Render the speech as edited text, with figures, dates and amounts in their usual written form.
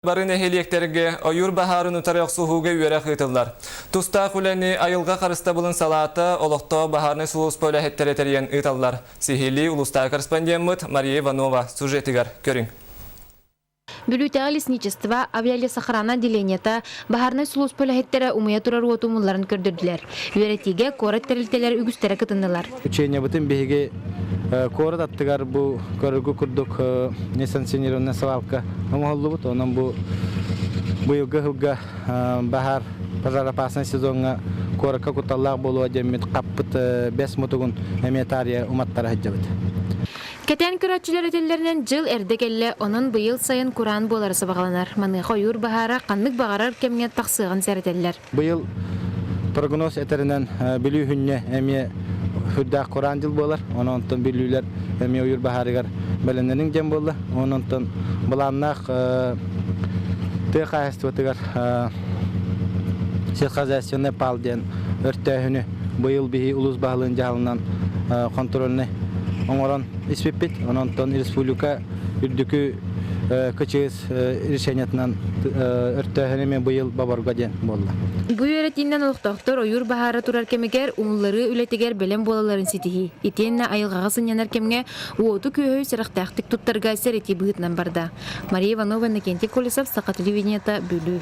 Бары нэһилиэктэргэ ойуур баһаарын утары охсуһууга үөрэх ыытыллар. Тустаах үлэни айылҕа харыстабылын салаата олохтоох баһаарынай сулууспа үлэһиттэрэ тэрийэн ыыталлар. Сиһилии улуустааҕы корреспондеммыт Мария Иванова сюжетыгар көрүҥ. Бүлүүтээҕи лесничество авиалесохрана отделениета баһаарынай сулууспа үлэһиттэрэ умайа турар уоту умулларын көрдөрдүлэр. Үөрэтиигэ куорат тэрилтэлэр үгүстэрэ кытыннылар. Учениебытын биһиги куорат аттыгар бу көрөргө курдук несанкционированная свалка оҥоһуллубут. Онон бу быйылгы сылга баһаар пожароопасный сезоҥҥа куоракка кутталлаах буолуо диэммит хаппыт бэс мутугун эмиэ таарыйа уматтара сылдьабыт. Кэтээн көрөөччүлэр этэллэринэн дьыл эрдэ кэллэ, онон быйыл сайын кураан буолара сабаҕаланар. Маныаха ойуур баһаара ханнык баҕарар кэмҥэ тахсыаҕын сэрэтэллэр. Быйыл прогноз этэринэн Бүлүү хүнньэ эмиэ сүрдээх кураан дьыл буолар. Онон онтон бүлүүлэр эмиэ ойуур баһаарыгар бэлэмнэниҥ диэн буолла. Онон онтон былааннаах тыа хаһаайыстыбатыгар сельхозхозяйственный пал диэн өртөөһүнү быйыл биһи улуус баһылыгын дьаһалынан контрольнай оҥорон испиппит. Онон онтон республика үрдүкү КЧС решениетынан өртөөһүн эмиэ быйыл боборго диэн буолла. Бу үөрэтиинэн олохтоохтор ойуур баһаара турар кэмигэр умулларыы үлэтигэр бэлэм буолалларын ситиһии, итиэннэ айылҕаҕа сынньанар кэмҥэ уоту-күөһү сэрэхтээхтик туттарга сэрэтии быһыытынан барда. Мария Иванова, Иннокентий Колесов, Саха телевидениета, Бүлүү.